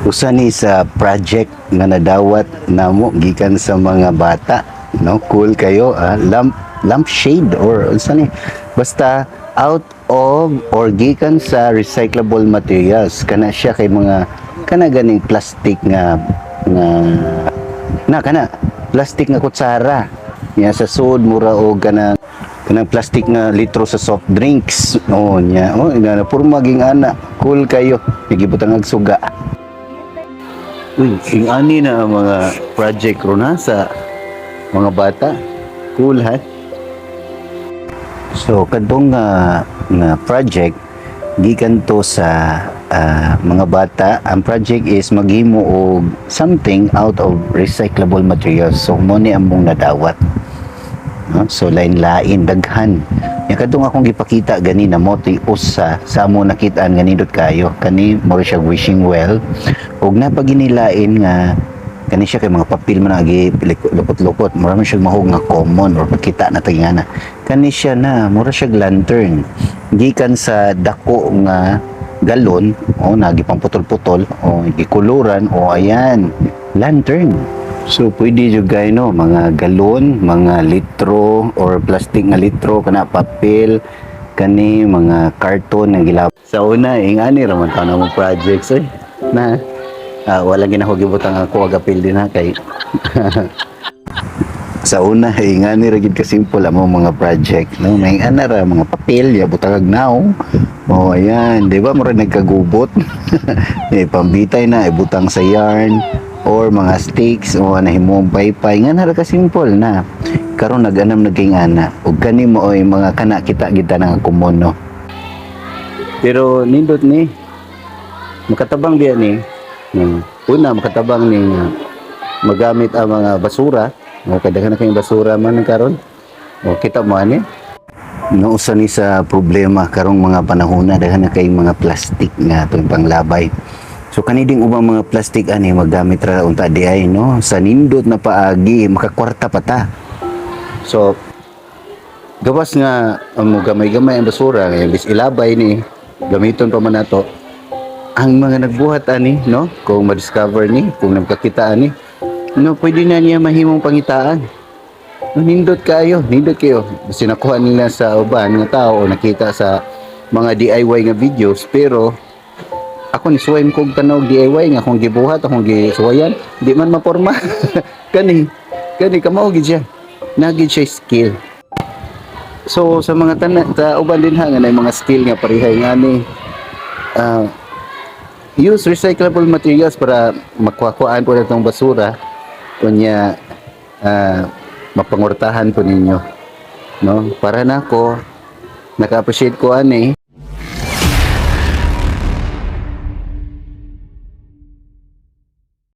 Usa ni sa project nga nadawat namo gikan sa mga bata, no? Cool kayo, ah. Lamp shade or unsa ni, basta out of or gikan sa recyclable materials. Kana siya kay mga kana ganing plastic nga nga na kana plastic nga kutsara nya sa sud, mura og kana kanang plastic nga litro sa soft drinks. Oh, nya, oh, nga na puro maging ana. Cool kayo, nagibutang og suga. Uy, ing ani na ang mga project ron ha, sa mga bata. Cool ha. So kadtong nga project gikan to sa mga bata. Ang project is maghimo og something out of recyclable materials. So mo ni among nadawat. No? So lain-lain, daghan. Yang kadtong akong gipakita ganina mo to'y usa sa amo nakitaan nga nindot kayo. Kani mo siya wishing well. Ug napaginilain nga kani siya kay mga papel man agi lukot-lukot. Mura man siya mahog nga common or pagkita na tagingana. Kani siya na mura siya lantern. Gikan sa dako nga galon o nagi putol-putol o gikuluran o ayan, lantern. So pwede jud kay, no, mga galon, mga litro or plastic nga litro kana, papel kani, mga karton nga gilab. Sa una, ing ani ra man taon mo projects oy. Na wala ginako gibutang ako og apil din ha, kay sa una ing ani ra gid ka simple amo mga project, no? May ana ra mga papel ya, butang og naong. Oh, ayan, di ba mura nagkagubot? Eh, pambitay na ibutang sa yarn or mga sticks o nahimong paypay nga na ra ka simple na. Karon nag-anam naging ana ug kani mo oy mga kana kita gid nga common, no? Pero nindot ni, makatabang biya ni. Una, makatabang ni nga magamit ang mga basura, no? Kay daghan na kayong basura man karon. O kita mo ani, no? Usa ni sa problema karong mga panahon na daghan na kayong mga plastic nga atong panglabay. So kani ding ubang mga plastic ani, magamit ra unta di ay, no, sa nindot na paagi makakwarta pa ta. So gawas nga mo gamay-gamay ang basura nga bis ilabay ni, gamiton pa man nato. Ang mga nagbuhat ani, no, kung ma-discover ni, kung nagkakita ani, no, pwede na niya mahimong pangitaan, no? Nindot kayo, nindot kayo. Sinakuha nila sa uban nga tao o nakita sa mga DIY nga videos. Pero ako ni suway kog tanaw DIY nga akong gibuhat, akong gisuwayan, di man maporma. Kani kani kamao gid siya, nagid siya skill. So sa mga tanan sa uban din ha nga nay mga skill nga parehay nga ni, use recyclable materials para makuha-kuhaan po na itong basura, kunya mapangortahan po ninyo, no? Para nako, naka-appreciate ko ani.